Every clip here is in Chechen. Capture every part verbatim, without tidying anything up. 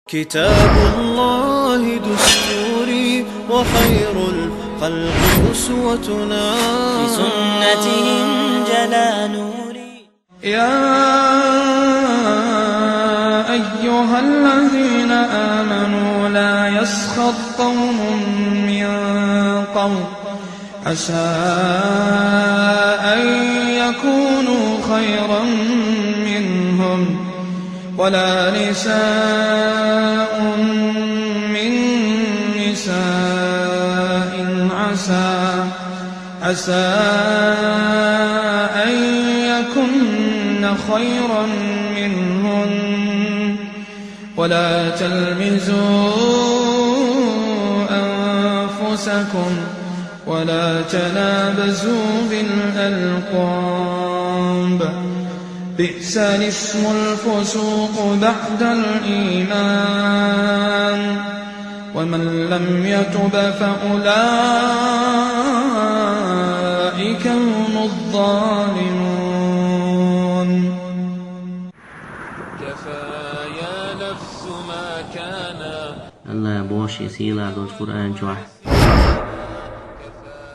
كتاب الله دستوري وخير الخلق أسوتنا. بسنته انجلى نوري. يا أيها الذين آمنوا لا يسخر قوم من قوم عسى أن يكونوا خيرا منهم ولا نساء من نساء عسى عسى أن يكن خيرا منهن ولا تلمزوا أنفسكم ولا تنابزوا بالألقاب بئس الاسم الفسوق بعد الإيمان ومن لم يتب فأولئك هم الظالمون. كفى يا نفس ما كان. Аллах боху шен сийлахь долчу Къуръан чохь: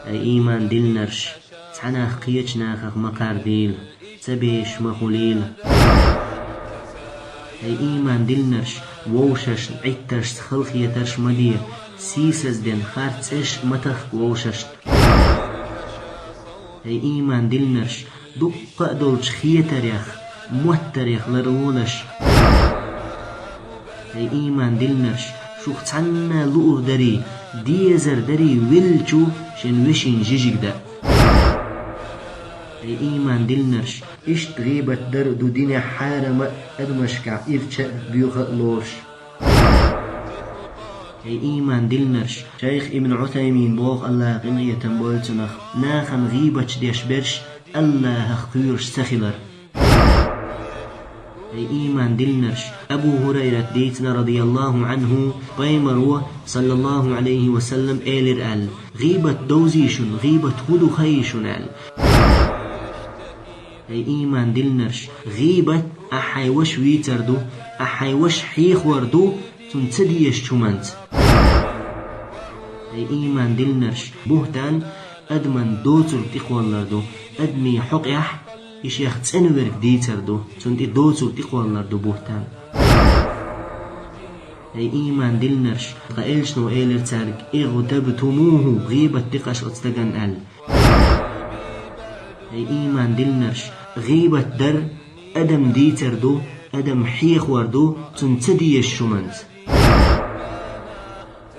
«Ай, ийман диллинарш, цхьаннах кхечу нахах ма кхардийла, ца безаш ма хуьлийла. Ай, ийман диллинарш, вовшашна Ӏиттаршца халахетарш ма де, сийсаздина харц цӀерш а ма тахка вовшашна. Ай, ийман диллинарш, дуккха а долчу хетарех, моттарех ларлолаш. Ай, ийман диллинарш, шух цхьанна луург дарий, дезар дарий веллачу шен вешин жижиг дан. Ай, ийман диллинарш, иштта гӀийбат дар а ду динехь хьарам а, адамашкахь ирча а, боьха а лоруш. Ай, ийман диллинарш, шайх Ибн Ӏусаймин боху, Аллах къинхетам бойла цунах, нахана гӀийбаташ деш берш Аллахах кхоьруш ца хилар». Ай, ийман диллинарш, Абу ХӀурайрат дийцина, радияллаху Ӏанху, Пайхамаро, саллаллаху Ӏалайхи ва саллам, элира аьлла: «ГӀийбат довзий шуна, гӀийбат хӀун ду хаий шуна?» аьлла. Ай, ийман диллинарш, гӀийбат ахь хьайн ваша вийцар ду, ахь хьайн ваша хьехор ду цунна ца дезачу хӀуманца. Ай, ийман диллинарш, бухӀтан адаман доцург тӀекхоллар ду, адамийн хьокъехь и шех цӀена верг дийцар ду, цунна тӀе доцург тӀекхоллар ду бухӀтан. Ай, ийман диллинарш, тхан элчано элира цаьрга: «ИгӀтабтумуху, гӀийбат дикъаш оцу стагана», аьлла. Ай, ийман диллинарш, гӀийбат дар адам дийцар ду, адам хьехор ду цунна ца дезачу хӀуманца.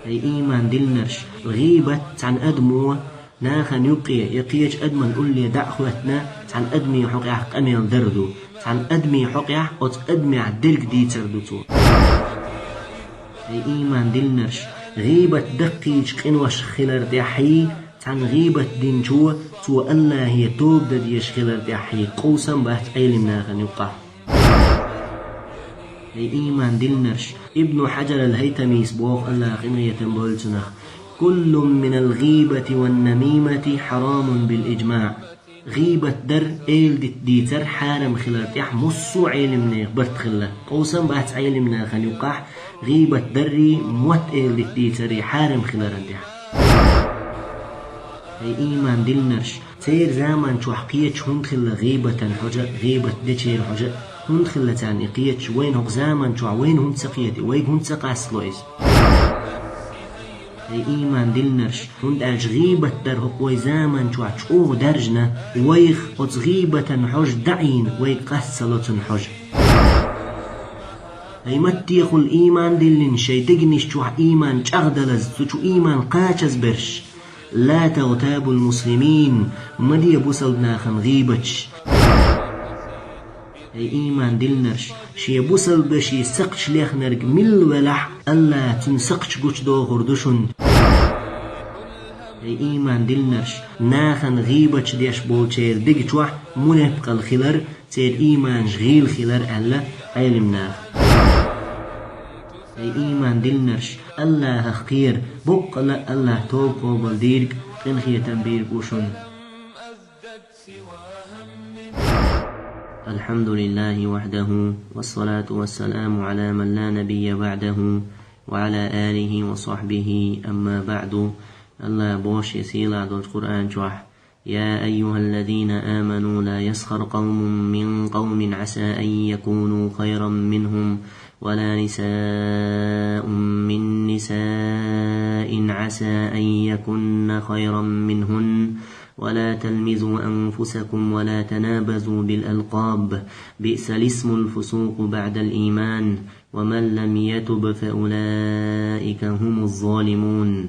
Ай, ийман диллинарш, гӀийбат цхьана адамо нахана юккъе я кхечу адаман улле дӀа а хӀоьттина, цхьана адамийн хьокъехь къамел дар ду, цхьана адамийн хьокъехь оцу адамехь дерг дийцар ду цо. Ай, ийман диллинарш, гӀийбат даккхийчу къиношах хилар тӀехьий, цхьана гӀийбат динчо, цо Аллахе тоба дан дезаш хилар тӀехьий, къовсам бац Ӏелим нахана юккъахь. Ай, ийман диллинарш, Ибну Хьаджар ал-ХӀайтамис боху, Аллах къинхетам бойла цунах: «Куллу минал гӀийбати ван намимати хьарамун бил иджмаӀ». ГӀийбат дар, эладита дийцар хьарам хилар тӀехь массо а Ӏелимнех барт хилла. Къовсам бац Ӏелим нахана юккъахь гӀийбат даррий, мотт эладита дийцаррий хьарам хиларан тӀехь. Ай, ийман диллинарш, церан заман чохь кхеташ хӀунда хилла гӀийбатан хьожа а, гӀийбат дечеран хьожа а? ХӀунда хилла царна и кхеташ? Вайна хӀокху заман чохь вайна хӀунда ца кхета, вайга хӀунда ца къастало иза? Ай, ийман диллинарш, хӀунда аьлча гӀийбат дар хӀокху вай заман чохь чӀогӀа даьржина, вайх оцу гӀийбатан хьожа даӀийна, вайга къаста ца ло цунна хьожа. Ай, маттехула ийман диллина, шайн дегнаш чохь ийман чӀагӀдалаза, цу чу ийман кхачазберш, ла тагӀтабул муслимин, ма де бусалба нахана гӀийбаташ. Ай, ийман диллинарш, шен бусалбашийн сакхташ лехнарг милла велахь а, Аллаха цуьнан сакхташ гучудохур ду шуна. Ай, ийман диллинарш, нахана гӀийбаташ деш болчеран дег чохь мунепкъал хилар, церан ийманаш гӀийла хилар аьлла Ӏелим наха. Ай, ийман диллинарш, Аллахах кхера, боккъала а Аллах тоба къобал дийриг, къинхетам бийриг ву шуна. الحمد لله وحده، والصلاة والسلام على من لا نبي بعده، وعلى آله وصحبه، أما بعد. Аллах боху сийлахь долчу Къуръан чохь: يا أيها الذين آمنوا لا يسخر قوم من قوم عسى أن يكونوا خيرا منهم ولا نساء من نساء عسى أن يكن خيرا منهن ولا تلمزوا أنفسكم ولا تنابزوا بالألقاب، بئس الاسم الفسوق بعد الإيمان، ومن لم يتب فأولئك هم الظالمون.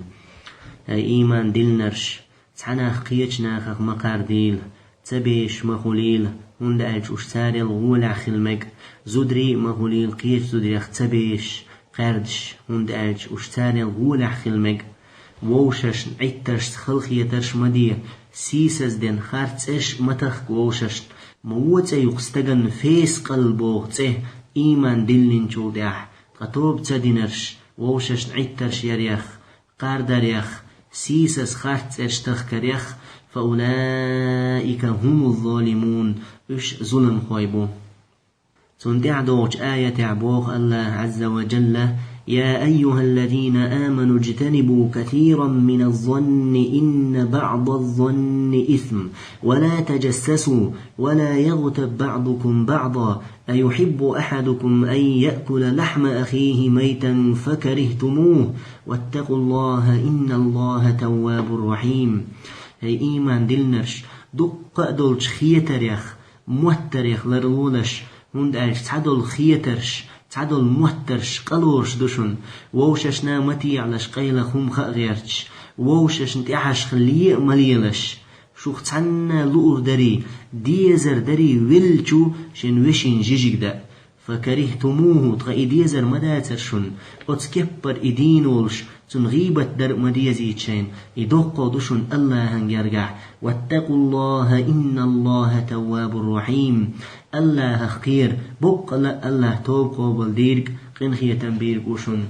Эй, ийман диллинарш, цхьаннах кхечу нахах ма кхардийла, ца безаш ма хуьлийла, хӀунда аьлча уьш царел гӀолехь хила мега, зударий а ма хуьлийла кхечу зударех ца безаш, кхаьрдаш, хӀунда аьлча уьш царел гӀолехь хила мега. Вовшашна Ӏиттаршца халахетарш а ма де, сийсаздина харц цӀерш а ма тахка вовшашна, ма вон цӀе ю-кх стагана фескъалла боху цӀе ийман диллинчул тӀаьхьа, ткъа тоба ца динарш, вовшашна Ӏиттарш ярех, кхардарех, сийсаз харц цӀерш тахкарех, فأولئك هم الظالمون, уьш зуламхой бу. Цунна тӀаьхьа догӀучу аятехь боху Аллах Азза ва Джалла: يا أيها الذين آمنوا اجتنبوا كثيرا من الظن إن بعض الظن إثم ولا تجسسوا ولا يغتب بعضكم بعضا أيحب أحدكم أن يأكل لحم أخيه ميتا فكرهتموه واتقوا الله إن الله تواب رحيم. Эй, ийман диллинарш, дуккха а долчу хетарех, моттарех ларлолаш, хӀунда аьлча цхьадолу хетарш, цхьадолу моттарш къалоруш ду шуна, вовшашна ма тешалаш къайлаха хӀума хаа гӀерташ, вовшашна тӀаьхьашха ле а ма лелаш. Шух цхьанна луур дарий, дезар дарий веллачу шен вешин жижиг дан. فكرهتموه, ткъа и дезар ма дацара шуна, оцу кеппара и дийна волуш, цунна гӀийбат дар а ма дезийта шайна, и доккхо ду шуна Аллахьан гергахь. واتقوا الله إن الله تواب رحيم. Аллахьах кхера, боккъала а Аллахь тоба къобал дийриг, къинхетам бийриг ву шуна.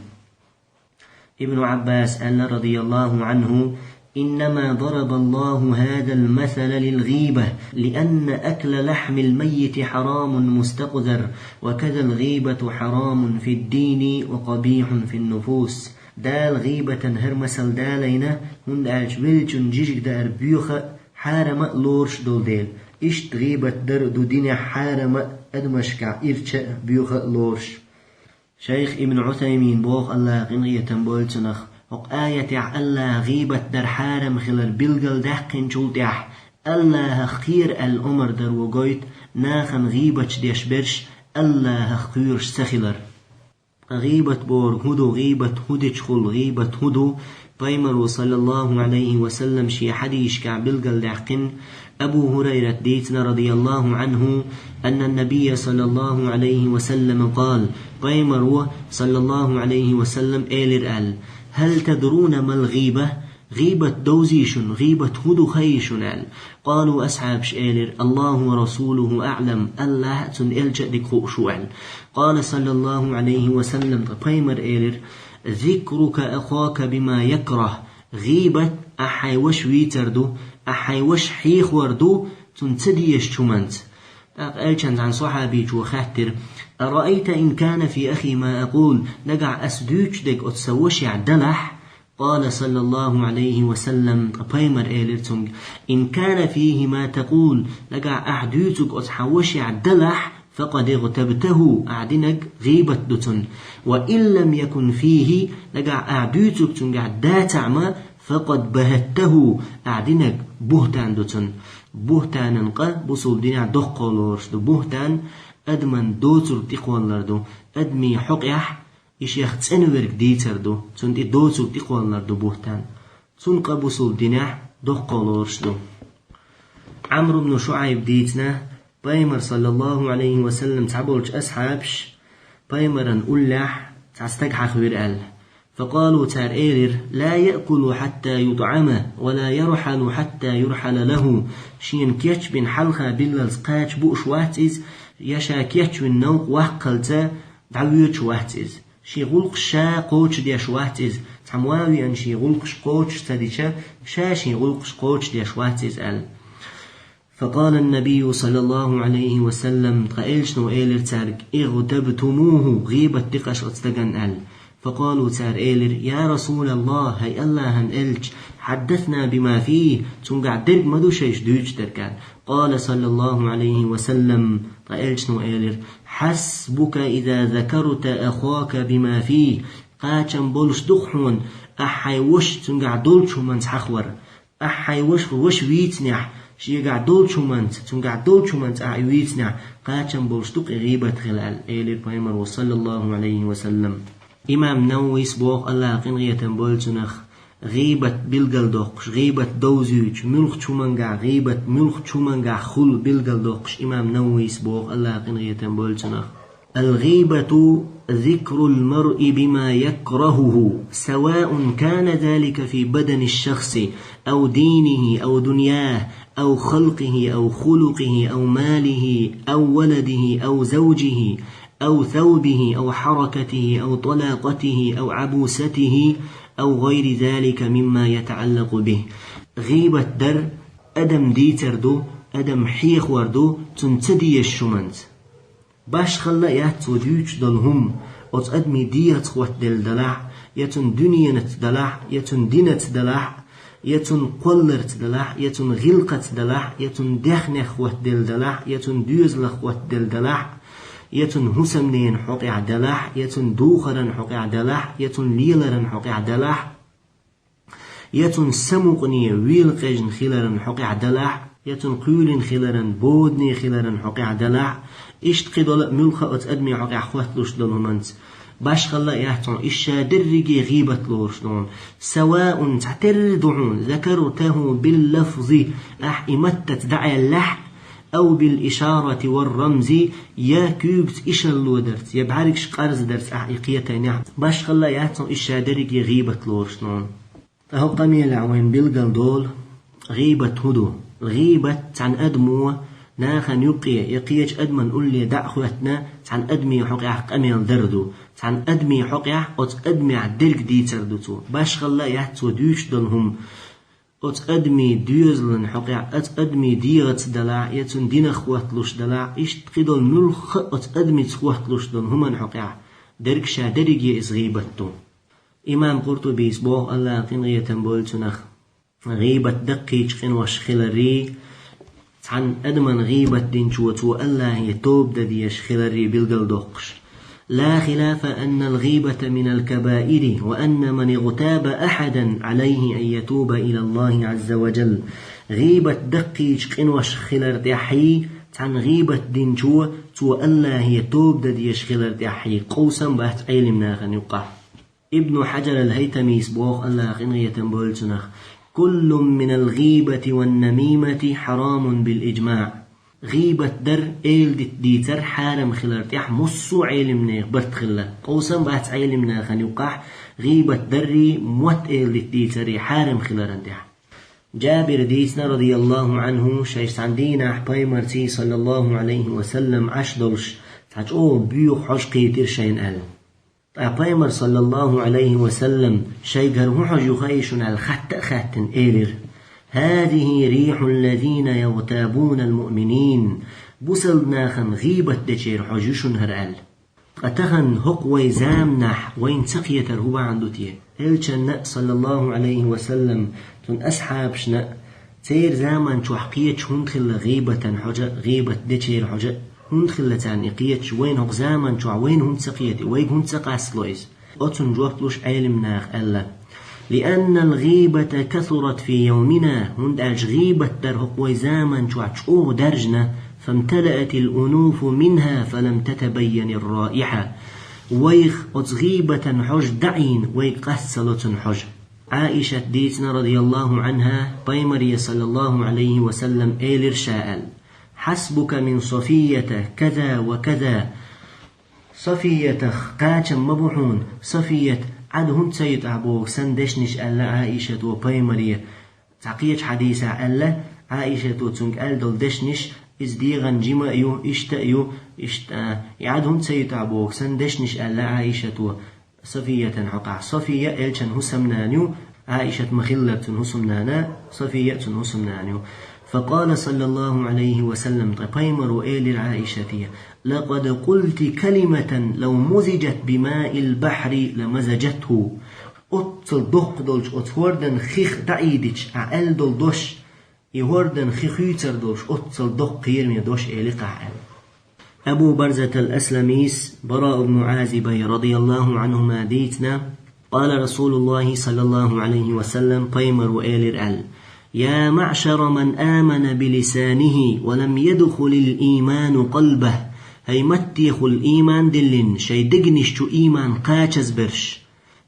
Ибн Ӏаббас аьлла, радияллаху Ӏанху: إنما ضرب الله هذا المثل للغيبة، لأن أكل لحم الميت حرام مستقذر، وكذا الغيبة حرام في الدين وقبيح في النفوس. Дала гӀийбатан хӀара масал далийна, хӀунда аьлча веллачун жижиг даар боьха а, хьарам а лоруш долу дела. Иштта гӀийбат дар а ду динехь хьарам а, адамашкахь ирча а, боьха а лоруш. Шайх Ибн Ӏусаймин боху, Аллахь къинхетам бойла цунах, хӀокху аятехь Аллахь гӀийбат дар хьарам хилар билгалдаьккхинчул тӀаьхьа, Аллахьах кхера аьлла омра дар ву гойту, нахана гӀийбаташ деш берш Аллахьах кхоьруш ца хилар. Ткъа гӀийбат бохург хӀун ду, гӀийбат хӀун дичхула, гӀийбат хӀун ду? Пайхамаро, саллаллаху Ӏалайхи ва саллам, шен хьадисашкахь билгалдаьккхина, Абу ХӀурайрат дийцина, радияллаху Ӏанху, أن النبي صلى الله عليه وسلم قال, Пайхамаро, саллаллаху Ӏалайхи ва саллам, элира аьлла: هل تدرون ما الغيبة؟ ГӀийбат довзий шуна, гӀийбат хӀун ду хаий шуна аьлла. قالوا, асхьабаш элира: الله ورسوله أعلم, Аллахь а, цуьнан элча а дика хууш ву аьлла. قال صلى الله عليه وسلم, ткъа Пайхамара элира: ذكرك أخاك بما يكره, гӀийбат ахь хьайн ваша вийцар ду, ахь хьайн ваша хьехор ду, цунна ца дезачу хӀуманца. ТӀаккха элчанна цхьана сахьабичо хаьттира: أرأيت إن كان في أخي ما أقول, нагахь ас дуьйцуш дерг оцу сан вашехь далахь? قال صلى الله عليه وسلم, ткъа Пайхамара элира цуьнга: إن كان فيه ما تقول, нагахь ахь дуьйцург оцу хьан вашехь далахь, فقد اغتبته, ахь динарг гӀийбат ду цунна. وإن لم يكن فيه, нагахь ахь дуьйцург цуьнгахь дацахь ма, فقد بهته, ахь динарг бухӀтан ду цунна. БухӀтанан къа бусулба динехь доккхо лоруш ду. БухӀтан адаман доцург тӀекхоллар ду. Адамийн хьокъехь и шех цӀена верг дийцар ду, цунна тӀе доцург тӀекхоллар ду бухӀтан. Цунна къа бусулба динехь доккхо лоруш ду. Ӏамр ибн ШуӀайба дийцина, Пайхамар, саллаллаху Ӏалайхи ва саллам, цхьаболчу асхьабаш Пайхамаран уллехь цхьа стаг хьахавира аьлла. فقالوا, цара элира: لا يأكل حتى يطعم، ولا يرحل حتى يرحل له. Шена кечбина хьалха биллалц кхача бууш вац иза, я ша кечвина новкъа ваккхалца дӀавоьдуш вац иза. Шен гӀуллакхаш ша кхочушдеш вац иза, цхьа муа веана шен гӀуллакхаш кхочуш ца дича, ша шен гӀуллакхаш кхочушдеш вац иза аьлла. فقال النبي صلى الله عليه وسلم, ткъа элчано элира цаьрга: اغتبتموه, гӀийбат дикъаш оцу стагана аьлла. فقالوا, цара элира: يا رسول الله, хӀай Аллахьан элча, حدثنا بما فيه, цуьнгахь дерг ма ду шайша дуьйцуш дерг аьлла. قال صلى الله عليه وسلم, ткъа элчано элира: حسبك إذا ذكرت أخاك بما فيه, кхачам болуш ду-кх хьуна ахь хьайн ваша цуьнгахь долчу хӀуманца хьахавар. Ахь хьайн ваша, ваша вийцинехь, шегахь долчу хӀуманца, цуьнгахь долчу хӀуманца ахь и вийцинехь, кхачам болуш ду-кх и гӀийбат хила аьлла, элира пайхамаро, саллаллаху Ӏалайхи ва саллам. Имам Нававис боху, Аллахьа къинхетам бойла цунах, гӀийбат билгалдоккхуш, гӀийбат довзуьйтуш, муьлххачу хӀумангахь гӀийбат, муьлххачу хӀумангахь хула билгалдоккхуш, имам Нававис боху, Аллахьа къинхетам бойла цунах. الغيبة ذكر المرء بما يكرهه، سواء كان ذلك في بدن الشخص أو دينه أو دنياه أو خلقه أو خلقه أو ماله أو ولده أو زوجه أو ثوبه أو حركته أو طلاقته أو عبوسته أو غير ذلك مما يتعلق به. ГӀийбат дар адам дийцар ду, адам хьехор ду цунна ца дезачу хӀуманца. Башхалла а яц цо дуьйцуш долу хӀума, оцу адамийн дегӀаца хӀоттаделла далахь, я цуьнан дуьненаца далахь, я цуьнан динаца далахь, я цуьнан кхолларца далахь, я цуьнан гӀиллакхаца далахь, я цуьнан даьхнех хӀоттаделла далахь, я цуьнан доьзалх хӀоттаделла далахь, я цуьнан хӀусамненан хьокъехь далахь, я цуьнан духаран хьокъехь далахь, я цуьнан леларан хьокъехь далахь, я цуьнан самукъане, велакъежна хиларан хьокъехь далахь, я цуьнан кхоьлина хиларан, бодане хиларан хьокъехь далахь, иштта кхидолу а муьлхха а оцу адамийн хьокъехь хӀотталуш долу хӀуманца. Башхалла а яц хьуна, иза ша дерриге гӀийбат лоруш ду хьуна. سواء, цхьатерра ду хьуна, ذكرته باللفظ, ахь и маттаца дӀааьллехь, أو بالإشارة والرمز, я куьйгаца ишарало дарца, я бӀаьргаш къарзадарца ахь и кхетийнехь, башхалла а яц хьуна, иза ша дерриге гӀийбат лоруш ду хьуна. Ткъа хӀокху къамелехь вайна билгалдолу, гӀийбат хӀун ду? ГӀийбат цхьана адамо нахана юккъе я кхечу адаман улле дӀа а хӀоьттина, цхьана адамийн хьокъехь къамел дар ду. Цхьана адамийн хьокъехь оцу адамехь дерг дийцар ду цо. Башхалла а яц цо дуьйцуш долу хӀума. Оцу адамийн доьзалан хьокъехь, оцу адамийн дегӀаца далахь, я цуьнан динах хӀотталуш далахь, иштта кхидолу муьлхха а оцу адамица хӀотталуш долу хӀуманна хьокъехь дерг ша дерриге иза гӀийбат ду. Имам Къуртубис боху, Аллахьа къинхетам бойла цунах, гӀийбат даккхийчу къинош хиларрий, цхьана адаман гӀийбат динчо цо Аллахье тоба дан дезаш хиларрий билгалдоккхуш. لا خلاف أن الغيبة من الكبائر، وأن من اغتاب أحدا عليه أن يتوب إلى الله عز وجل. ГӀийбат даккхийчу къинош хилар тӀехьий, цхьана гӀийбат динчо цо Аллахье тоба дан дезаш хилар тӀехьий, къовсам бац Ӏелим нахана юккъахь. Ибну Хьаджар ал-ХӀайтамис боху, Аллахьа къинхетам бойла цунах: كل من الغيبة والنميمة حرام بالإجماع. ГӀийбат дар, эладита дийцар хьарам хилар тӀехь массо а Ӏелимнех барт хилла. Къовсам бац Ӏелимнахана юккъахь гӀийбат даррий, мотт эладита дийцаррий хьарам хиларан тӀехь. Джабира дийцина, радияллаху Ӏанху, шайша цхьана дийнахь пайхамарций, саллаллаху Ӏалайхи ва саллам, Ӏаш долуш, цхьа чӀогӀа боьха хьожа кхийтира шайна аьлла. Ткъа пайхамар, саллаллаху Ӏалайхи ва саллам, шайгара хӀун хьожа ю хаий шуна аьлла, хатта а хаьттина, элира: هذه ريح الذين يغتابون المؤمنين. Бусалба нахана гӀийбат дечеран хьожа ю шуна хӀара аьлла. Ткъа тахана хӀокху вайн заманахь вайна ца кхетар хӀун бахьана ду те? Элчанна а, саллаллаху Ӏалайхи ва саллам, цуьнан асхьабашна а, церан заман чохь кхеташ хӀунда хилла гӀийбатан хьожа а, гӀийбат дечеран хьожа а? ХӀунда хилла царна и кхеташ, вайна хӀокху заман чохь вайна хӀунда ца кхета, вайга хӀунда ца къастало иза? Оцунна жоп луш Ӏелимнаха аьлла: لأن الغيبة كثرت في يومنا, хӀунда аьлча гӀийбат дар хӀокху вайн заман чохь чӀогӀа даьржина, فامتلأت الأنوف منها فلم تتبين الرائحة. Вайх оцу гӀийбатан хьожа даӀийна, вайга къаста ца ло цуьнан хьожа. Ӏаишат дийцина, радияллаху Ӏанхьа, пайхамаре, саллаллаху Ӏалайхи ва саллам, элира ша аьлла: حسبك من صفية كذا وكذا. Софиятах кхачам ма бу хьуна, Софият, Ӏад хӀунда ца ю тӀехь боху сан дешнаш аьлла Ӏаишато пайхамаре. Цхьа кхечу хьадисехь аьлла, Ӏаишато цуьнга аьлла долу дешнаш, иза дегӀан жима а ю, иштта а ю, иштта, и Ӏад хӀунда ца ю тӀехь боху сан дешнаш аьлла Ӏаишато Софиятан хьокъехь. София элчан хӀусамнана ю, Ӏаишат ма-хиллара цуьнан хӀусамнана, София а цуьнан хӀусамнана ю. فقال صلى الله عليه وسلم, ткъа пайхамара элира Ӏаишате: لقد قلت كلمة لو مزجت بماء البحر لمزجته. Оццул доккха долчу оцу хӀордан хих дӀаийдича, ахь аьлла долу дош, и хӀордан хи хуьйцур долуш, оццул доккха кхераме дош элира-кх ахь аьлла. Абу Барзатал Асламис Бараъ ибн Ӏазибай, радияллаху Ӏанхума, дийцина: قال رسول الله صلى الله عليه وسلم, пайхамара элира аьлла: يا معشر من آمن بلسانه ولم يدخل الإيمان قلبه, хӀай маттехула ийман диллина, шайн дегнаш чу ийман кхачазберш.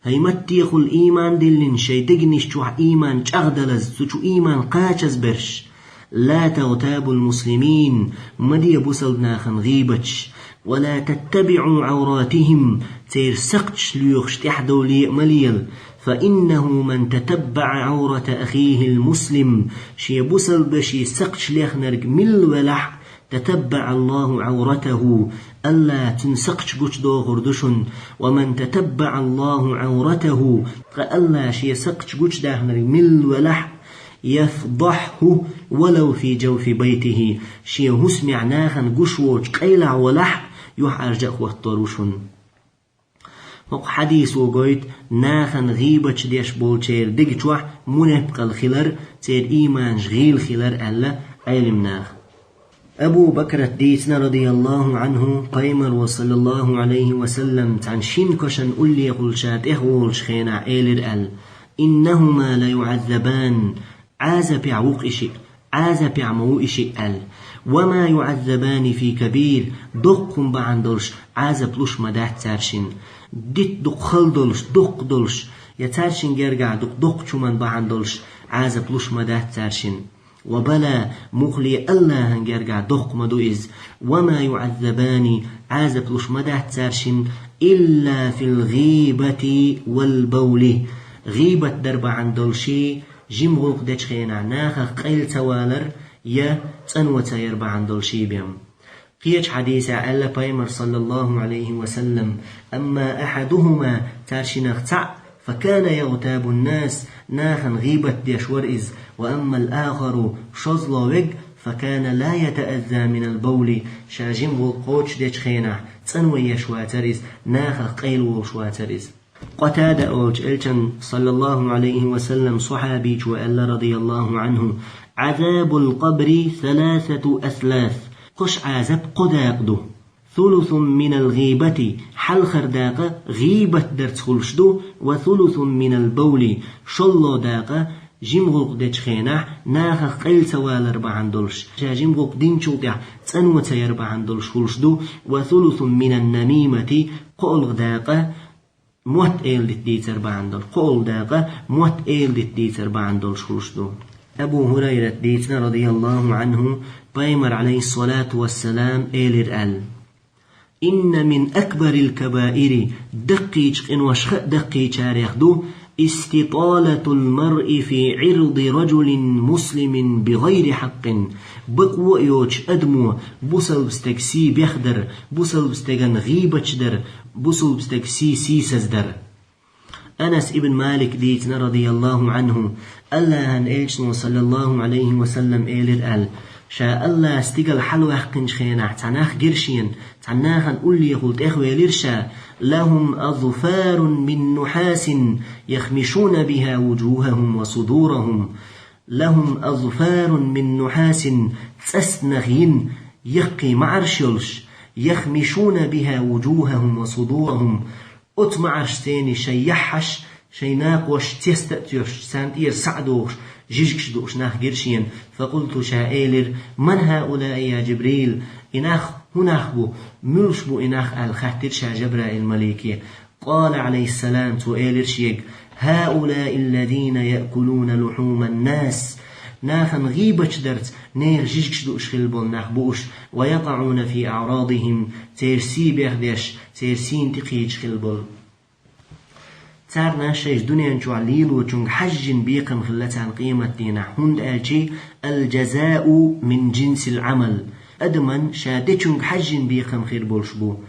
ХӀай маттехула ийман диллина, шайн дегнаш чохь ийман чӀагӀдалаза, цу чу ийман кхачазберш. لا تغتابوا المسلمين, ма де бусалба нахана гӀийбаташ. ولا تتبعوا عوراتهم, церан сакхташ лоьхуш тӀаьхьадовле а ма лела. فإنه من تتبع عورة أخيه المسلم, шен бусалба вешин сакхташ лехнарг милла велахь а, تتبع الله عورته, АллахӀа цуьнан сакхташ гучудохур ду шуна. ومن تتبع الله عورته, ткъа АллахӀа шен сакхташ гучудаьхнарг милла велахь а, يفضحه ولو في جوف بيته, шен хӀусамехь нахана гуш воцучу къайлахь волахь а, юьхьӀаьржа а хӀоттор ву шуна. ХӀокху хьадисо гойту нахана гӀийбаташ деш болчеран дег чохь мунепкъал хилар, церан ийманаш гӀийла хилар аьлла Ӏелимнаха. Абу Бакрата дийцина, радияллаху Ӏанху, пайхамара, саллаллаху Ӏалайхи ва саллам, цхьана шина кошан уллехула ша тӀехволучу хенахь элира аьлла: إنهما ليعذبان, Ӏазапехь ву-кх и шиъ, Ӏазапехь ма ву и шиъ аьлла. وما يعذبان في كبير, доккха хӀума бахьана долуш Ӏазап луш ма дац цаьршинна. Дитт дукха хала долуш, доккха долуш, я цаьршинна гергахь дукха доккхачу хӀуманна бахьана долуш Ӏазап луш ма дац цаьршинна. وبلى, муххале АллахӀан гергахь доккха ма ду иза. وما يعذبان, Ӏазап луш ма дац цаьршинна, إلا في الغيبة والبول. ГӀийбат дар бахьана долуш, жима гӀуллакх дечу хенахь нахах къайла ца валар я цӀано ца яр бахьана долуш бен. Кхечу хьадисехь аьлла пайхамара, саллаллаху Ӏалайхи ва саллам: أما أحدهما, цаьршинах цхьаъ, فكان يغتاب الناس, нахана гӀийбат деш вара иза, وأما الآخر, шозлагӀа верг, فكان لا يتأذى من البول, ша жима гӀуллакх кхочушдечу хенахь цӀано еш вацара иза, нахах къайла волуш вацара иза. Къатада олучу элчан, саллаллаху Ӏалайхи ва саллам, сахьабичо аьлла, радияллаху Ӏанху: عذاب القبر ثلاثة أثلاث, кхо Ӏазап кхо дакъа ду. ثلث من الغيبة, хьалхара дакъа гӀийбат дарца хуьлуш ду, وثلث من البول, шоллагӀа дакъа жима гӀуллакх дечу хенахь нахах къайла ца валар бахьана долуш, ша жима гӀуллакх динчул тӀаьхьа цӀано ца яр бахьана долуш хуьлуш ду, وثلث من النميمة, кхоалгӀа дакъа мотт эладита дийцар бахьана долуш, кхоалгӀа дакъа мотт эладита дийцар бахьана долуш хуьлуш ду. Абу ХӀурайрата дийцина, радияллаху Ӏанху, пайхамара, Ӏалайхиссалату вассалам, элира аьлла: إن من أكبر الكبائر, даккхийчу къиношха а даккхийчарех ду, استطالة المرء في عرض رجل مسلم بغير حق, бакъо а йоцуш адамо бусалба стеган сий бехдар, бусалба стеган гӀийбаташ дар, бусалба стеган сий сийсаздар. Анас ибн Малика дийцина, радияллаху Ӏанху, АллахӀан элчано, саллаллаху Ӏалайхи ва саллам, элира аьлла: ша АллахӀа стигала хьалаваьккхинчу хенахь цхьа нах гира шена, цхьана нахана уллехула тӀехвелира ша: لهم أظفار من نحاس يخمشون بها وجوههم وصدورهم. لهم أظفار من نحاس, цӀастанах йина яккхий маӀарш йолуш, يخمشون بها وجوههم وصدورهم, оцу маӀаршца шайн яххьаш, шайн накхош цеста а цоьшуш, царна тӀера схьа а дохуш, жижигаш дууш нах гира шена. فقلت, ша элира: من هؤلاء يا جبريل؟ И нах хӀун нах бу? Муьлш бу и нах? аьлла хаьттира ша Жабраил-малике. قال, Ӏалайхиссалам, цо элира шега: هؤلاء الذين يأكلون لحوم الناس. Нахана гӀийбаташ дарца нехан жижигаш дууш хилла болу нах бу уьш, ويقعون في أعراضهم, церан сий бехдеш, церан сийна тӀекхийдаш хилла болу. Царна шайша дуьнен чохь лелочуьнга хьаьжжина бекхам хилла царна къематдийнахь, хӀунда аьлча الجزاء من جنس العمل. Адаман ша дечуьнга хьаьжжина бекхам хир болуш бу.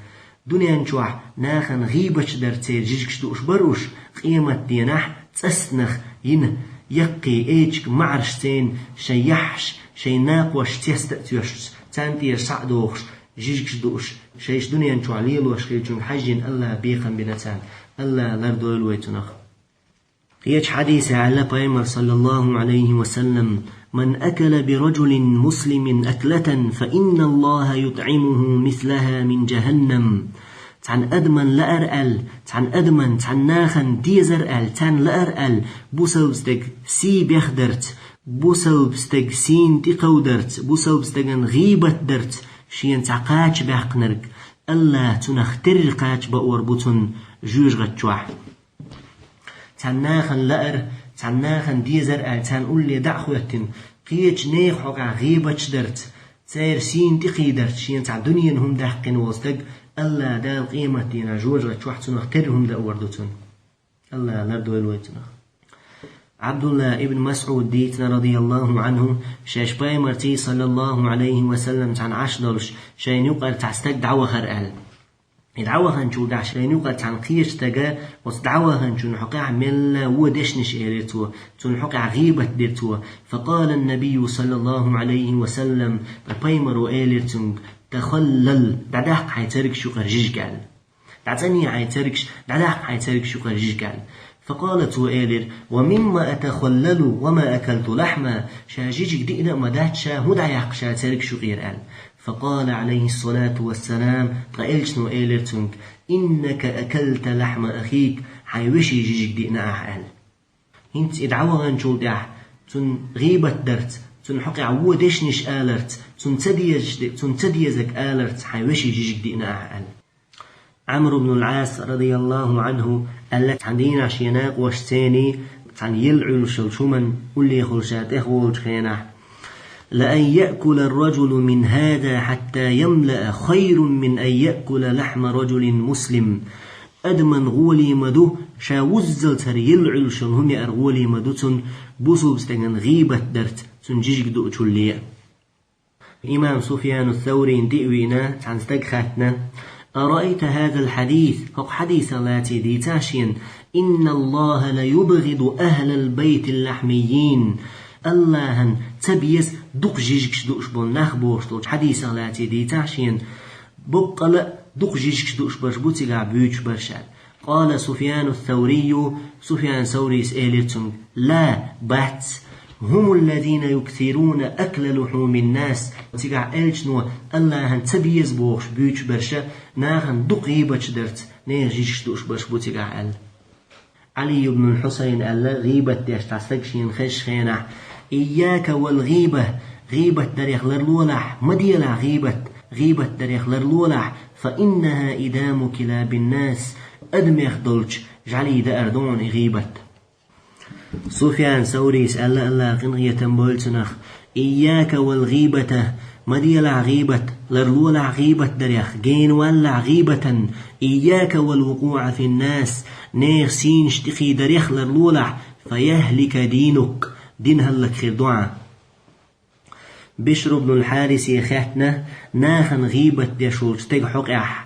Дуьнен чохь нахана гӀийбаташ дарца церан жижигаш дууш бара уьш, къематдийнахь цӀастанах йина яккхий эчиг маӀарш цӀена шайн яхьаш, шайн накхош цеста а цоьшуш, царна тӀера схьа а дохуш, жижигаш дууш, шайша дуьнен чохь лелош хилчунга хьаьжжина АллахӀа бекхам бина царна. АллахӀа лардойла вай цунах. Кхечу хьадисехь аьлла пайхамар, саллаллаху Ӏалайхи ва саллам: «Ман акала би раджулин муслимин аклатан, фа инна Аллаха ютӀимуху мислаха мин джаханнам». Цхьана адаман лаар аьлла, цхьана адаман, цхьана нахана дезар аьлла, царна лаар аьлла, бусалба стаг сий бехдарца, бусалба стаг сийна тӀекховдарца, бусалба стаган гӀийбат дарца шена цхьа кхача баьккхинарг, АллахӀа цунах терра кхача баар бу цунна жоьжахати чохь. Цхьана нахана лаар, цхьана нахана дезар аьлла, царна улле дӀа а хӀоьттина, кхечу нехан хьокъехь гӀийбаташ дарца, церан сийна тӀекхийдарца шена цхьа дуьненан хӀума даьккхина волу стаг, АллахӀа Дала къематдийнахь жоьжахати чохь цунах терра хӀума даар ду цунна. АллахӀа лардойла вай цунах. Ӏабдулла ибн МасӀуда дийцина, радияллаху Ӏанху, шаьш пайхамарций, саллаллаху Ӏалайхи ва саллам, цхьаьна Ӏаш долуш, шайна юкъара цхьа стаг дӀавахара аьлла. И дӀаваханчул тӀаьхьа шайна юкъара цхьана кхечу стага оцу дӀаваханчунна хьокъехь мелла вон дешнаш элира цо, цунна хьокъехь гӀийбат дира цо. Факъала ан-набийю, саллаллаху Ӏалайхи ва саллам, ткъа пайхамаро элира цуьнга: «Тахаллал, дӀадаккха хьайн цергаш юкъара жижиг», – аьлла. «ДӀацӀанъе хьайн цергаш, дӀадаккха хьайн цергаш юкъара жижиг», – аьлла. Факъала, цо элира: «Ва мимма атахаллалу ва ма акалту лахьма?» Ша жижиг диъна а ма дац, ша хӀун дӀаяккха ша цергаш юкъера аьлла. Факъала, Ӏалайхиссалату вассалам, ткъа элчано элира цуьнга: «Иннака акалта лахьма ахик», хьайн вешин жижиг диъна ахьа аьлла. ХӀинца и дӀаваханчул тӀаьхьа цунна гӀийбат дарца, цунна хьокъехь вон дешнаш аларца, цунна ца дезаш де-, цунна ца дезаг аларца хьайн вешин жижиг диъна ахьа аьлла. Ӏамр ибн ал-Ӏас, радияллаху Ӏанху, аьлла, цхьана дийнахь шен накъошцений, цхьана йилла Ӏуьллуш йолчу хӀуманна уллехула ша тӀехволучу хенахь: «Ла ан яъкула ар-раджулу мин хаза хьатта ямлаа хайрун мин ан яъкула лахьма раджулин муслим». Адаман гӀоле ма ду, ша вуззал цара йилла Ӏуьллуш йолу хӀума яар гӀоле ма ду цунна, бусалба стеган гӀийбат дарца, цунна жижиг дуучулле а. Имам Суфьяну Саврийна тӀе а вийна, цхьана стага хаьттина: «Араайта хазал хьадис?» ХӀокху хьадисах лаций дийцахьа шена: «Инналлаха ла юбгӀиду ахлал байтил лахьмиййин». АллахӀан ца беза дукха жижигаш дууш болу нах бохуш долчу хьадисах лаций дийцахьа шена, боккъала а дукха жижигаш дууш барш бу цигахь буьйцуш барш аьлла. Къала Суфьяну Саврийю, Суфьян Саврийс элира цуьнга: «Ла, бац. ХӀумул лазина юксируна акла лухьумин нас». Цигахь элчано АллахӀан ца беза бохуш буьйцуш барша нахана дукха гӀийбаташ дарца нехан жижигаш дууш барш бу цигахь аьлла. Ӏали ибн Хьусайн аьлла, гӀийбат деш цхьа стаг шена хезачу хенахь: «Ийяка вал гӀийба, гӀийбат дарех ларлолахь, ма делахь гӀийбат, гӀийбат дарех ларлолахь, фа иннаха идаму килабин нас, адамех долчу жӀаьлийн даар ду хьуна и гӀийбат». Суфьян Саврийс аьлла, АллахӀа къинхетам бойла цунах: «Ийяка вал гӀийбата, ма делахь гӀийбат, ларлолахь гӀийбат дарех, генаваллахь гӀийбатан, ийяка вал вукъуӀа фин нас, нехан сийнаш тӀекхийдарех ларлолахь, фа яхлика динук, дин хӀаллакьхир ду хьан». Бишр ибн ал-Хьарисе хаьттина нахана гӀийбат деш волчу стеган хьокъехь: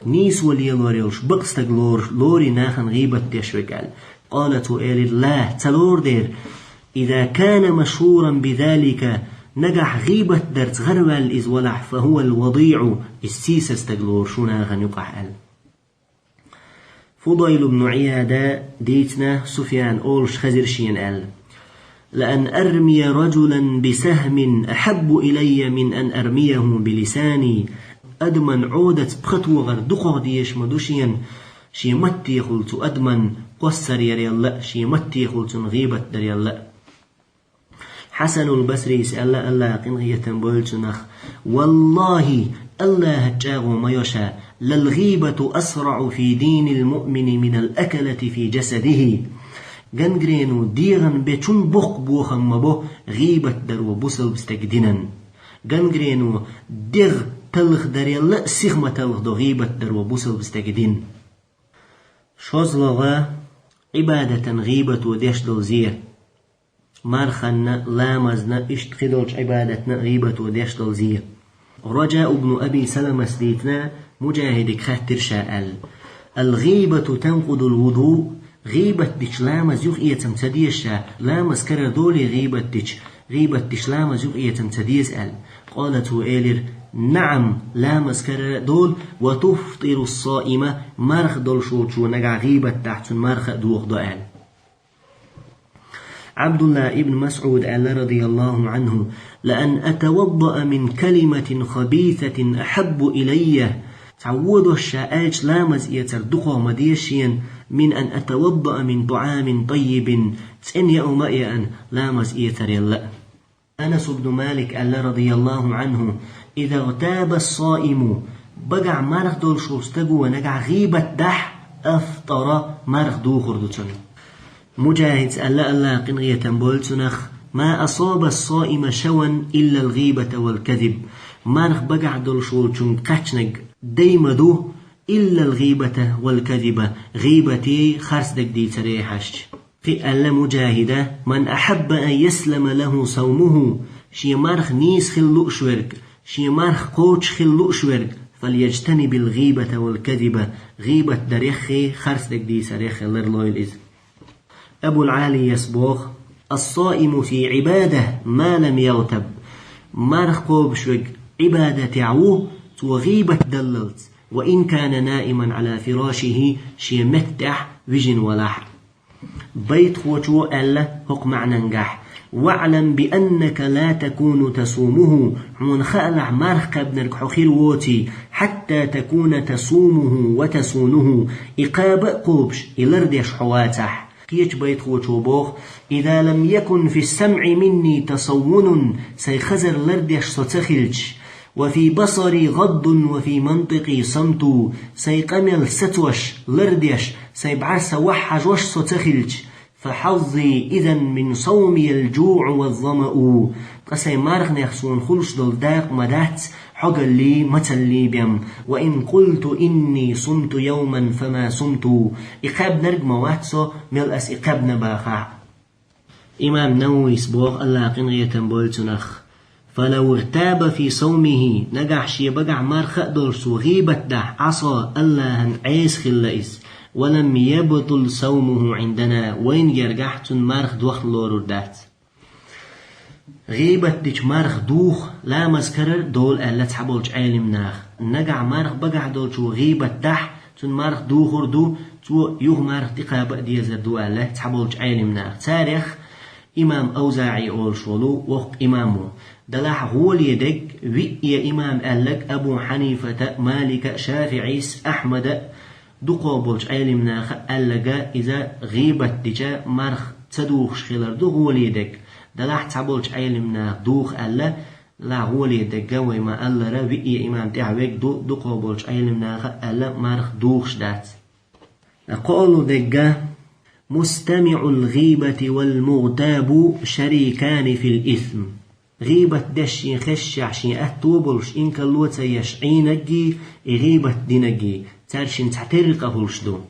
«Нийсо лелор йолуш бакъ стаг лоруш, лорий нахана гӀийбат деш верг?» аьлла. Къала, цо элира: «Ла, ца лору дера. Иза кана машхуран бизалика, нагахь гӀийбат дарца гӀараваьлла иза валахь, фа хӀувал вадиӀу, иза сийсаз стаг лоруш ву нахана юкъахь», аьлла. Фудайл ибн Ӏияда дийцина, Суфьяна олуш хезира шена аьлла: «Ла ан армия раджулан би сахьмин ахьаббу илайя мин ан армияху би лисани». Адаман Ӏодаца пха тохар дукхах дезаш ма ду шена, шен маттехула цу адаман кхоссар ярелла а, шен маттехула цунна гӀийбат дарелла а. Хьасанул Басрийс аьлла, АллахӀа къинхетам бойла цунах: «Валлахи, АллахӀа чӀагӀо ма йо ша, лал гӀийбату асраӀу фи динил муъмини минал акалати фи джасадихи». Гангрену дегӀан бечун боккха бохам ма бо гӀийбат даро бусалба стеган динан. Гангрену дегӀ талхадарелла а сиха ма талхадо гӀийбат даро бусалба стеган дин. ШозлагӀа, Ӏибадатан гӀийбато деш долу зе. Марханна, ламазна, иштта кхидолчу Ӏибадатна гӀийбато деш долу зе. Раджа ибн Аби Саламас дийцина, Муджахидига хаьттира ша аьлла: «Ал-гӀийбату танкъудул вуду, ГӀийбат дича ламаз юхаэцам ца деза ша, ламаз карара долий гӀийбат дича, гӀийбат дича ламаз юхаэцам ца деза аьлла. Къала, цо элира: «НаӀам, ламаз карара а долу, ва туфтӀиру ссаима, марха долуш волчо нагахь гӀийбат дахь, цунна марха а дохадо», аьлла. Ӏабдулла ибн МасӀуда аьлла, радияллаху Ӏанху: «Ла ан атаваддаъа мин калиматин хабисатин ахьаббу илайя». Цхьа вон дош ша аьлча ламаз эцар дукхагӀа ма деза шена, «мин ан атаваддаъа мин тӀаӀамин тӀаййибин», цӀена яа ма яана ламаз эцарел а. Анас ибн Малик аьлла, радияллаху Ӏанху: «Иза гӀтаба ссаиму», багахь марха долуш волу стаго нагахь гӀийбат дахь, «афтӀара», марха духур ду цунна. Муджахида аьлла, Аллахь къинхетам бойла цунах: «Ма асаба ссаима шаван иллал гӀийбата вал казиб». Марха багахь долуш волчунга кхаьчнарг дай ма ду, «иллал гӀийбата вал казиба», гӀийбатий, харц дерг дийцарий хьаьжча. Кхин аьлла Муджахида: «Ман ахьабба ан яслама лаху саумуху», шен марха нийса хила лууш верг, шен марха кхочуш хила лууш верг, «фальяжтанибил гӀийбата вал казиба», гӀийбат дареххий, харц дерг дийцареххий ларлойла иза. Абул Ӏалияс боху: «Ас-саиму фи Ӏибада ма лам ягӀтаб». Марха кхобуш верг Ӏибадатехь ву, цо гӀийбат даллалц, «ва ин кана наиман Ӏала фирашихи», шен меттехь вижина валахь. Байтахочо аьлла хӀокху маьӀнангахь: «ВаӀлам би аннака ла такуну тасумуху», хьуна хаалахь, марха кхаьбнарг хьо хир воций, «хьатта такуна тасумуху ва тасунуху», и кхаба а кхобуш, и лардеш хьо вацахь. Кхечу байтахочо боху: «Иза лам якун фи самӀи минни тасаввунун», сайн хазар лардеш со ца хилча, «ва фи басари гӀаддун ва фи мантикъи самту», сайн къамел сацош, лардеш, сайн бӀаьрса вахь хьажош со ца хилча, «фа хьаззи изан мин саумиял жуӀу ва замау», ткъа сайн марханех суна хуьлуш долу дакъа ма дац хьогаллий, мацаллий бен, «ва ин къулту инни сумту явман фама сумту», и кхаьбнарг ма вац со, мел ас и кхаьбна бахахь. Имам Нававис боху, Аллахь къинхетам бойла цунах: «Фалав иртаба фи саумихи», нагахь шен багахь марха а долуш цо гӀийбат дахь, «Ӏаса», Аллахьан Ӏеса хилла иза, «ва лам ябтул саумуху Ӏиндана», вайна гергахь цунна марха дохна лорур дац. ГӀийбат дича марха духа ламаз карара долу аьлла цхьаболчу Ӏелимнаха. Нагахь марха багахь долчо гӀийбат дахь, цунна марха духур ду, цо юха марха тӀекхаба а дезар ду аьлла цхьаболчу Ӏелимнаха. Царех имам АвзаӀи олуш волу воккха имам ву. Делахь гӀоле дерг виъе имам аьлларг Абу Хьанифата, Малика, ШафиӀис, Ахьмада, дукхо болчу Ӏелимнаха аьлларг иза гӀийбат дича марха ца духуш хилар ду гӀоле дерг. Делахь цхьаболчу Ӏелимнаха духа аьлла, ла гӀоле дерг вай ма-аллара, виъе имам тӀаьхьа верг ду, дукхо болчу Ӏелимнаха аьлла марха духуш дац. КхоалгӀа дерг: «Мустамиъул гӀийбати вал мугӀтабу шарикани фил исм». ГӀийбат деш шен хезчахь, шен аьтто болуш, инкарло ца еш Ӏийнарггий, и гӀийбат динарггий, цаьршинна цхьатерра къа хуьлуш ду.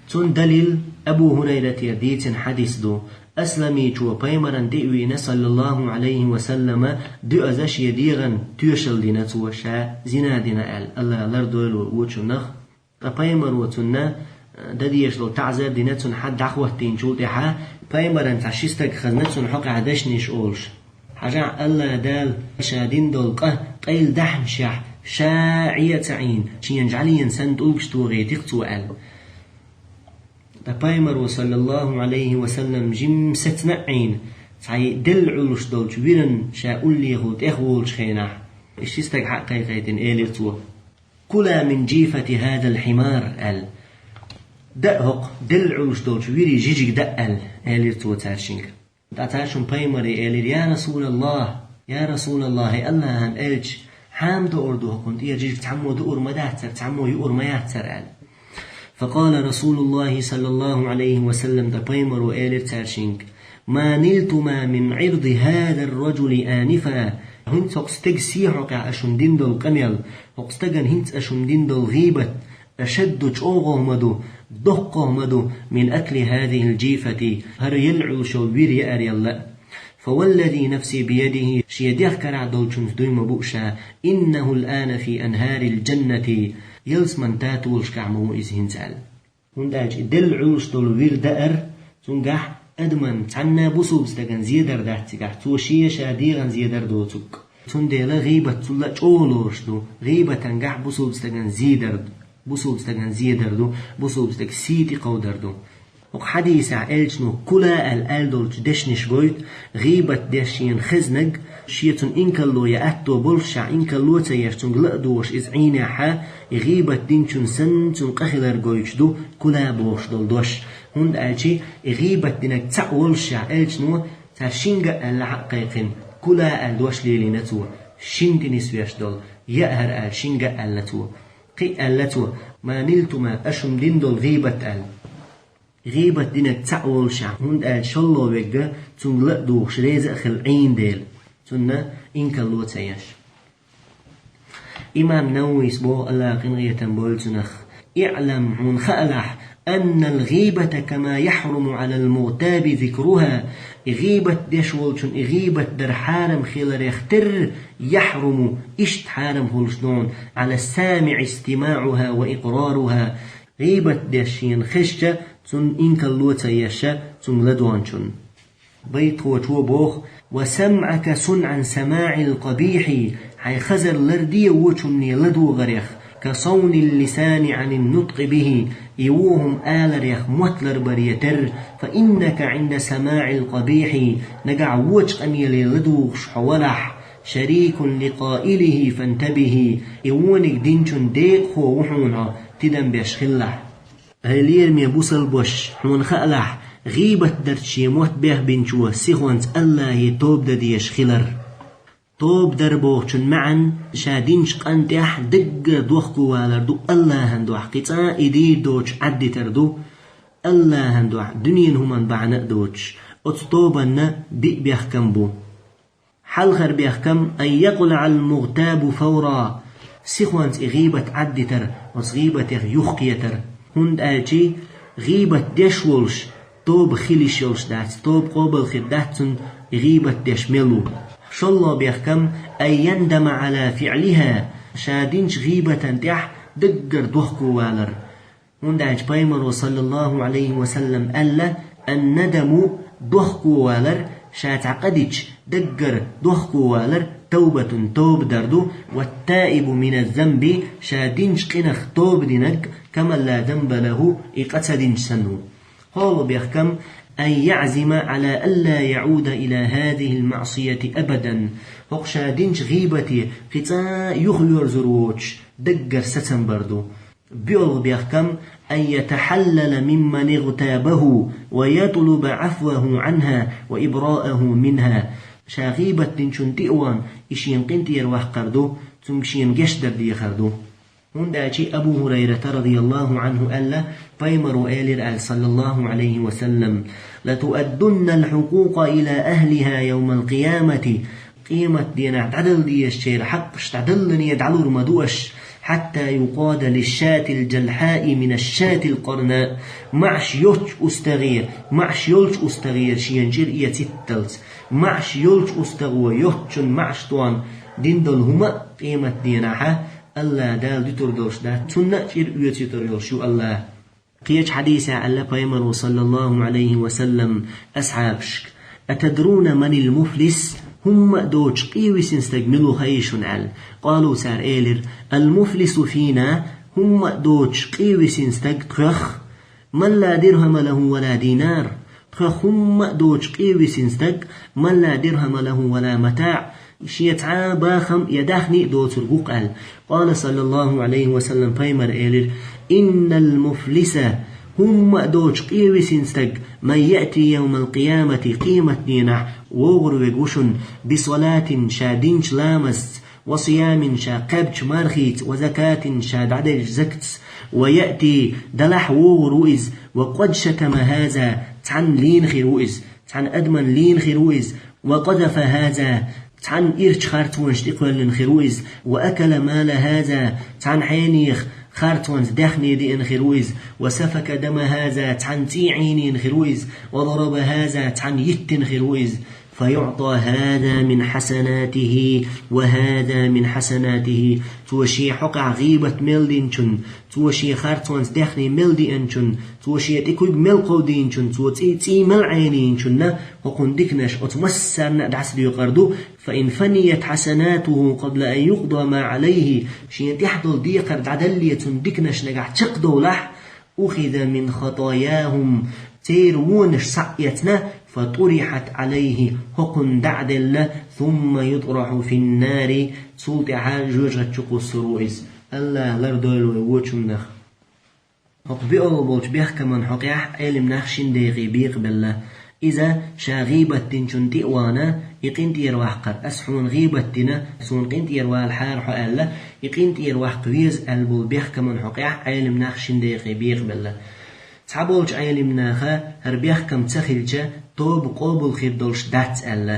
Цунна далил Абу ХӀурайратера дийцина хьадис ду. Асламичо пайхамарна тӀе а вийна, саллаллаху Ӏалайхи ва саллама, дуьаза шен дегӀан тоьшалла дина цо, ша зина дина аьлла, Аллахь лардойла вочунах. Ткъа пайхамаро цунна, э, дан дезаш долу таӀзар дина, цунна хьан дӀахӀоттийначул тӀаьхьа, пайхамаран цхьа ши стаг хезна цунна хьокъехь дешнаш олуш. Хьажахь, Аллахь Дала ша дина долу къа къайладаьхьначохь ша Ӏе а ца Ӏийна, шена жӀаьлена санна тӀулгаш тохийтира цо аьлла. Ткъа пайхамаро, саллаллаху Ӏалайхи ва саллам, жимма сецна а Ӏийна, цхьа делла Ӏуьллуш долчу виран ша уллехула тӀехволучу хенахь, и ши стаг хьа а кхайкхийтина, элира цо: «Кула мин жифати хӀазал хьимар», аьлла. «Даа хӀокху делла Ӏуьллуш долчу вирийн жижиг даа», аьлла, элира цо цаьршинга. ТӀаккха цаьршимма пайхамаре элира: «Я Расулаллахь, я Расулаллахь, хӀай Аллахьан элча, хьан дуур ду хӀокхунна тӀера жижиг, цхьаммо дуур ма дацара, цхьаммо юур ма яцара», аьлла. Факъала Расулуллахи саллаллаху Ӏалайхи ва саллам, ткъа пайхамаро элира цаьршинга: «Ма нилтума мин Ӏирди хӀазар ражули анифа». ХӀинца хӀокху стеган сий хьокъехь аша шуна дина долу къамел, хӀокху стагана хӀинца аша шуна дина долу гӀийбат, ашадду, чӀогӀа ма ду, доккха ма ду, мин акли хӀазихил жифати, хӀара елла Ӏуьллуш йолу вир яарал а. Фа валлази нафси биядихи, шен дегӀ карахь долчунца дуй ма бу ша, иннахул ана фи анхӀарил жаннати, ялсаманин татолашкахь ма ву иза хӀинца аьлла. ХӀунда аьлча и делла Ӏуьллуш долу вир даар, цунгахь адаман цхьанна бусулба стаган зедар дац цигахь, цо шен ша дегӀан зедар доцург. Цундела гӀийбат цул а чӀогӀа лоруш ду. ГӀийбатангахь бусулба стаган зедар, бусулба стаган зедар ду, бусулба стаг сий тӀекховдар ду. ХӀокху хьадисехь элчано кула аьлла аьлла долчу дешнаш гойту, гӀийбат деш шена хезнарг, шен цунна инкарло я атто болуш ша инкарло ца еш, цуьнга ла а догӀуш иза Ӏийнехь, и гӀийбат динчун санна цунна къа хилар гойтуш ду кула бохуш долу дош. ХӀунда аьлча и гӀийбат динарг цхьаъ волуш ша элчано цара шинга а аьлла хьа а кхайкхина, кула аьлла дош лелийна цо, шина тӀе нисвеш долу, я хӀара аьлла шинга а аьлла цо. Кхин а аьлла цо, ма нилтума, аша хӀума дина долу гӀийбат аьлла. ГӀийбат динарг цхьаъ волуш ша, хӀунда аьлча шолло верг цуьнга ла а догӀуш реза а хилла Ӏийна дела, цунна инкарло ца еш. Имам Нававис боху, Аллах къинхетам бойла цунах: «اعلم», хьуна хаалахь, «أن الغيبة كما يحرم على المغتاب ذكرها». И гӀийбат деш волчун и гӀийбат дар хьарам хиларех терра, «يحرم», иштта хьарам хуьлуш ду хьуна, «على السامع استماعها وإقرارها». ГӀийбат деш шена хезча, цунна инкарло ца еш, цуьнга ладогӀучунна. Байтхочо боху: «وسمعك صن عن سماع القبيح», хьайн хазар ларде вочунна ладогӀарех, «كصون اللسان عن النطق به», и вон хӀума аларех мотт ларбаре терра, «فإنك عند سماع القبيح», нагахь вочу къамеле ладугӀуш хьо валахь, «شريك لقائله فانتبه», и вониг динчун декъахо ву хьуна хьо, тидам беш хилалахь. ХӀай лераме бусалбаш, хьуна хаалахь, гӀийбат дарца шен мотт бехбинчо сихонца Аллахе тоба дан дезаш хилар. Тоба дар бохучун маьӀна ша динчу къан тӀехь даггара дохковалар ду Аллахьан дуьхьа, кхин цкъа а и дийр доцуш Ӏаддитар ду Аллахьан дуьхьа, дуьненан хӀуманна бахьана а доцуш, оцу тобанна биъ бехкам бу. Хьалхара бехкам: «أن يقلع المغتاب فورا», сихонца и гӀийбат Ӏаддитар, оцу гӀийбатех юхакхетар. ХӀунда аьлча гӀийбат деш волуш, тоба хила йиш йолуш дац, тоба къобал хир дац цунна и гӀийбат деш мел ву. Шолло бехкам: «أن يندم على فعلها», ша динчу гӀийбатан тӀехь даггара дохковалар. ХӀунда аьлча пайхамаро, саллаллаху Ӏалайхи ва саллам, аьлла: «الندم», дохковалар, ша цхьа къа дича даггара дохковалар, «توبة», тоба дар ду, «والتائب من الذنب», ша динчу къинах тоба динарг, «كمن لا ذنب له», и къа ца динчу санна ву. КхоалгӀа бехкам: «أن يعزم على ألا يعود إلى هذه المعصية أبدا». ХӀокху ша динчу гӀийбате кхин цкъа а юхайоьрзур воцуш, даггара сацам бар ду. БоьалгӀа бехкам: «أن يتحلل ممن اغتابه ويطلب عفوه عنها وإبراءه منها». Ша гӀийбат динчунна тӀе а вахана, и шена къинтӀера ваккхар ду, цуьнга шена гечдар дехар ду. ХӀунда аьлча Абу ХӀурайрата, радияллаху Ӏанху, аьлла, пайхамаро элира аьлла, саллаллаху Ӏалайхи ва саллам: «لتؤدن الحقوق إلى أهلها يوم القيامة». Къематденахь дӀадала дезачеран хьакъаш дӀадаллалц дӀалур ма ду аш, «حتى يقاد للشاة الجلحاء من الشاة القرناء». МаӀаш йоцчу устагӀе маӀаш йолчу устагӀера шена чӀир эцитталц. МаӀаш йолчу устагӀо йоцчунна маӀаш тӀехь дина долу хӀума а къематденахь Аллах Дала дуьтур долуш дац, цунна а чӀир оьцуьйтур йолуш ю Аллах. Кхечу хьадисехь аьлла пайхамаро, саллаллаху Ӏалайхи ва саллам, асхьабашка: «أتدرون من المفلس؟» ХӀумма а доцуш къе висина стаг мила ву хаий шуна аьлла. قالوا, цара элира: «المفلس فينا», хӀумма а доцуш къе висина стаг тхоьх, «من لا درهم له ولا دينار», тхоьх хӀумма а доцуш къе висина стаг, «من لا درهم له ولا متاع», шен цхьа а бахам я даьхни а доцург ву-кх аьлла. قال صلى الله عليه وسلم, пайхамара элира: «إن المفلس», хӀумма а доцуш къе висина стаг, «من يأتي يوم القيامة», къематденахь вогӀур верг ву шуна, «بصلاة», ша динчу ламазца, «وصيام», ша кхаьбначу мархица, «وزكاة», ша дӀаделлачу закатца, «ويأتي», делахь вогӀур ву иза, «وقد شتم هذا», цхьанна лийна хир ву иза, цхьана адамна лийна хир ву иза, «وقذف هذا», цхьанна ирча харцонаш тӀекхоьллина хир ву иза, «وأكل مال هذا», цхьана хьенех харцонца даьхни деана хир ву иза, «وسفك دم هذا», цхьана цӀий Ӏийнийна хир ву иза, «وضرب هذا», цхьанна йиттина хир ву иза. فيعطى هذا من حسناته وهذا من حسناته. Цо шен хьокъехь гӀийбат мел динчун, цо шен харцонца даьхни мел деанчун, цо шен тӀе куьг мел кховдийначун, цо цӀий, цӀий мел Ӏенийначунна хӀокхунна диканаш оцу массарна а дӀасадоькъур ду. فإن فنيت حسناته قبل أن يقضى ما عليه, шен тӀехь долу декхар дӀадаллалц цуьнан диканаш нагахь чекхдовлахь, أخذ من خطاياهم, церан вонаш схьаэцна, فطرحت عليه, хӀокхунна дӀа а делла, ثم يطرح في النار, цул тӀаьхьа жоьжахати чу кхуссур ву иза. АллахӀа лардойла вай вочу хӀуманах. ХӀокху биъолгӀа болчу бехкаман хьокъехь Ӏелам нах шина декъе бекъабелла. Иза ша гӀийбат динчунна тӀе а вахана, и къинтӀера ваккхар, ас хьуна гӀийбат дина, суна къинтӀера валахьара хьо аьлла, и къинтӀера ваккха веза аьлла болу бехкаман хьокъехь Ӏелам нах шина декъе бекъабелла. Цхьаболчу Ӏелам наха хӀара бехкам ца хилча, тоба къобал хир долуш дац аьлла.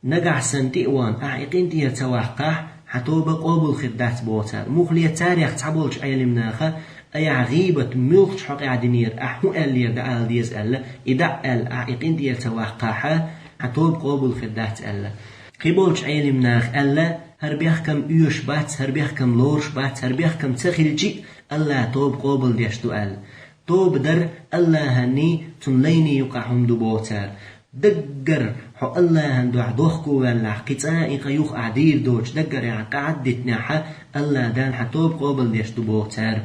Нагахь санна тӀе а вахана, ахь и къинтӀера ца ваккхахь, хьан тоба къобал хир дац боху цара. Муххале царех цхьаболчу Ӏелам наха, айхьа гӀийбат муьлхачу хьокъехь динера, ахь хӀун аьллера дӀаала деза аьлла, и дӀа а аьлла, ахь и къинтӀера ца ваккхахь, хьан тоба къобал хир дац аьлла. Кхиболчу Ӏелам наха аьлла, хӀара бехкам оьшуш бац, хӀара бехкам лоруш бац, хӀара бехкам ца хилчи а, АллахӀа тоба къобал деш ду аьлла. Тоба дар АллахӀанний, цуьнан лайний юкъахь хӀума ду боху цара. Даггара хьо АллахӀан дуьхьа дохко ваьллахь, кхин цкъа а и къа юха ахь дийр доцуш, даггара ахь къа Ӏаддитинехь, АллахӀ Дала хьан тоба къобал деш ду боху цара.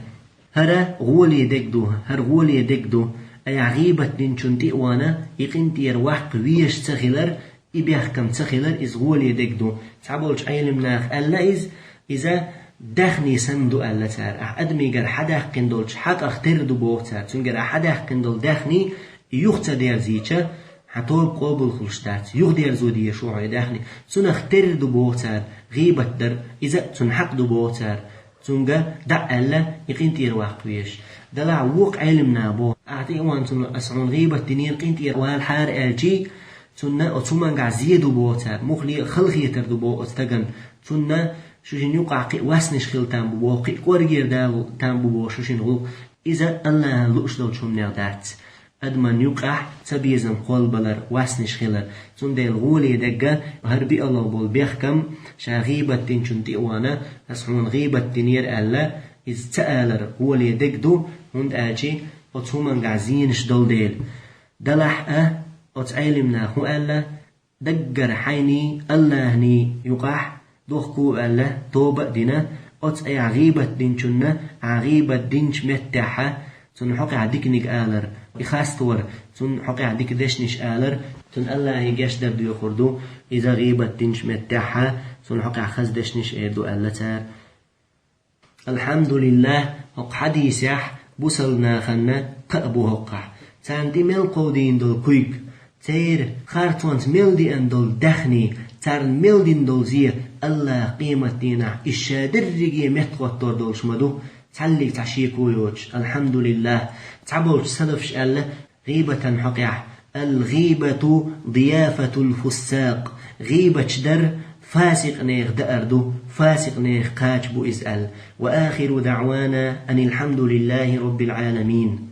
ХӀара гӀоле дерг ду, хӀара гӀоле дерг ду. Айхьа гӀийбат динчунна тӀе а вахана, и къинтӀера ваккха везаш ца хилар, и бехкам ца хилар, иза гӀоле дерг ду. Цхьаболчу Ӏелам наха аьлла иза, иза даьхни санна ду аьлла цара. Ахь адамигара хьадаьккхина долчу хьакъах тера ду боху цара. Цуьнгара ахь хьадаьккхина долу даьхни юха ца дерзийча, хьан тоба къобал хуьлуш дац. Юха дерзо дезаш ву хьо и даьхни. Цунах тера ду боху цара, гӀийбат дар, иза а цуьнан хьакъ ду боху цара. Цуьнга дӀа а аьлла, и къинтӀера ваккха везаш. Делахь вукху Ӏелам наха боху, ахь тӀе а вахана цунна, ас хьуна гӀийбат динера, къинтӀера валахьара аьлчи, цунна оцу хӀумангахь зе ду боху цара, муххале а халахетар ду боху оцу стагана. Цунна шу шина юкъахь кхин а васнаш хила там бу боху, кхин а кӀоргера дала там бу боху шу шина гӀуллакх. Иза АллахӀан лууш долчу хӀуманех дац. Адаман юкъахь цабезам кхоллабалар, васнаш хилар. Цундела гӀоле дерг хӀара биъолгӀа болу бехкам, ша гӀийбат динчунна тӀе а вахана, ас хьуна гӀийбат динера аьлла, иза ца алар гӀоле дерг ду, хӀунда аьлча оцу хӀумангахь зенаш долу дела. Делахь а, оцу Ӏелам наха хӀун аьлла, даггара хьайний, АллахӀаний юкъахь дохко а ваьлла, тоба а дина, оцу айхьа гӀийбат динчунна, ахь гӀийбат динчу меттехь, цунна хьокъехь диканиг алар, и хастор, цунна хьокъехь дика дешнаш алар, цунна АллахӀе гечдар доьхур ду, иза гӀийбат динчу меттехь, цунна хьокъехь хаза дешнаш эр ду аьлла цара. АлхьамдулиллахӀ, хӀокху хьадисехь бусалба нахана кхаъ бу хӀокхахь. Царна тӀе мел кховдийна долу куьйг, церан харцонца мел деана долу даьхни, царна мел дина долу зе, АллахӀа къематдийнахь иза ша дерриге меттахӀоттор долуш ма ду, цхьаллиг цхьа шеко йоцуш, алхьамдулиллахӀ. Цхьаболчу салафаша аьлла, гӀийбатан хьокъехь: «الغيبة ضيافة الفساق». ГӀийбаташ дар фасикънехан даар ду, фасикънехан кхача бу иза аьлла. «وآخر دعوانا أن الحمد لله رب العالمين».